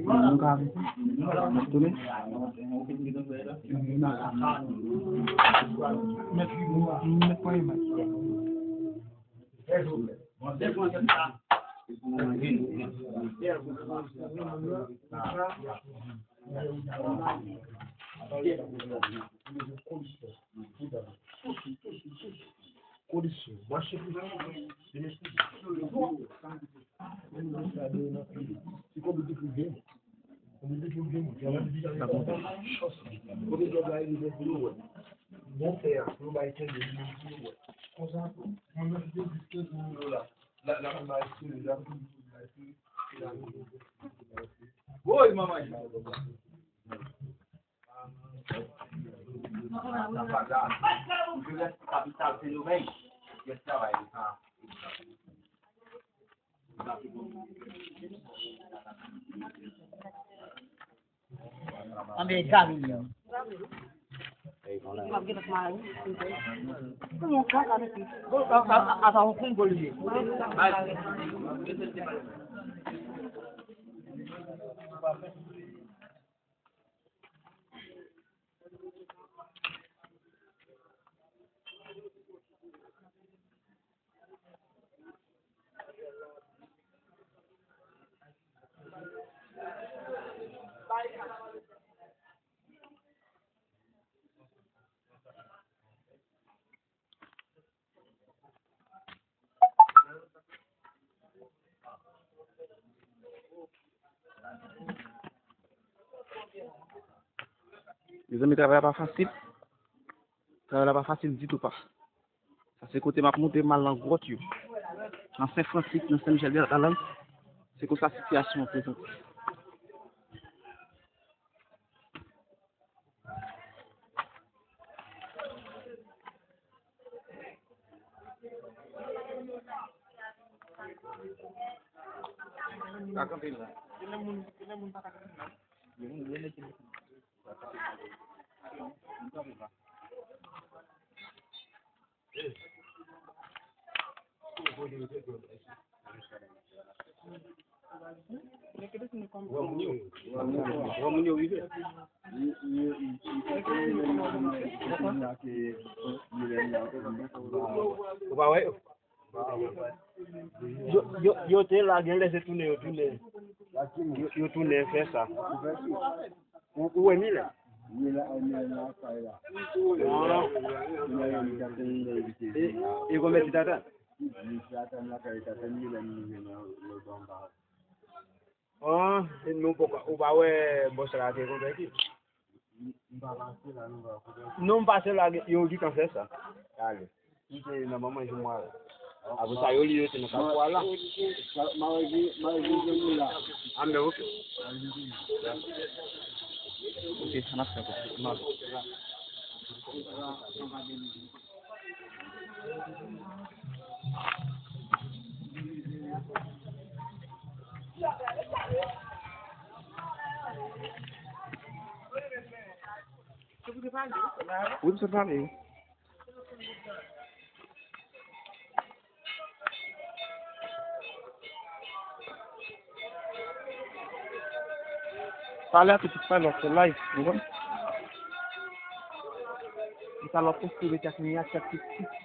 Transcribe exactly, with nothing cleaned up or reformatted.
Nou ka tounen. Mèt, mèt pran imaj. Woy, manman. Kapital Sendomeng. Yes, travay sa. Anben, Camille. Mezanmi, travay la pa fasil. Travay la pa fasil ditou pa. Sa se kote m ap monte, m al nan gwòt yo. Nan Sen Fransik, nan Sen Michèl de Latalàn, se konsa sitiyasyon an prezante. Pa kanpe la. Gen lè moun, gen lè moun pa ka kanpe la. Gen moun, gen lè moun pa ka kanpe la. Ou pa wè yo? Yo, yo, yo te la, gen lè se tounen yo tounen. Yo, yo tounen fè sa. Ou, ou wè Milè? Ah. E, e konbyen ti tata? Ah, e nou poko, ou pa wè bòs la te konvèki? Non, m pase la, yo gentan fè sa. Ale. M te nan manman jou mwa. Apre sa, yo li yo te nan kapwa la. Anben, ok. Ok, sa n ap fè konsa. Wi, m sot pale wi. Pale a pitit, pale a, se live, ou konprann? Li pa lòt poste, mete ak mi ak chak pitit.